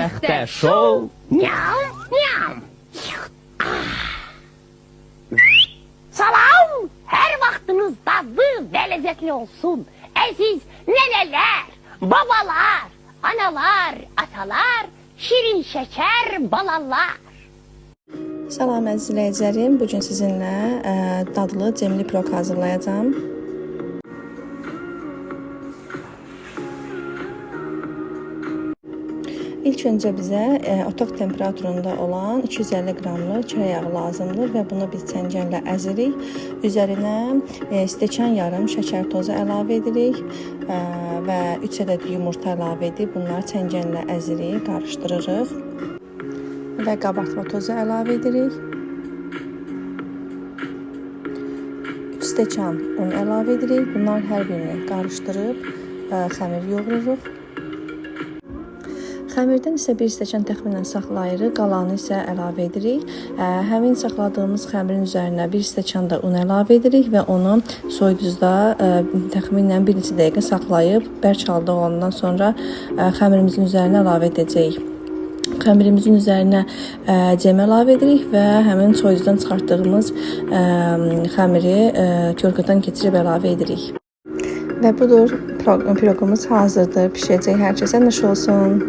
Mətbəxdə şou. Miau, miau. Salam, hər vaxtınız dadlı və lezzetli olsun. Əziz nənələr, babalar, analar, atalar, şirin şeker balalar. Salam əziz izləyicilərim, bu gün sizinlə dadlı cemli piroq hazırlayacağam. İlk öncə bizə otaq temperaturunda olan 250 qramlıq çörək yağı lazımdır və bunu biz çəngəllə əzirik. Üzərinə stəkan yarım şəkər tozu əlavə edirik və 3 ədəd yumurta əlavə edib bunları çəngəllə əzirik, qarışdırırıq və qabartma tozu əlavə edirik. 3 stəkan un əlavə edirik. Bunların hər birini qarışdırıb xəmir yoğururuq. Xəmirdən isə bir stəkan təxminən saxlayırıq, qalanı isə əlavə edirik. Həmin saxladığımız xəmirin üzərinə bir stəkan da un əlavə edirik və onu soyuducuda təxminən bir neçə dəqiqə saxlayıb bərk halda olandan sonra xəmirimizin üzərinə əlavə edəcəyik. Xəmirimizin üzərinə cem əlavə edirik və həmin soyuducudan çıxartdığımız xəmiri tyorkadan keçirib əlavə edirik. Və budur, piroqumuz hazırdır, bişəcək. Hər kəsə nuş olsun.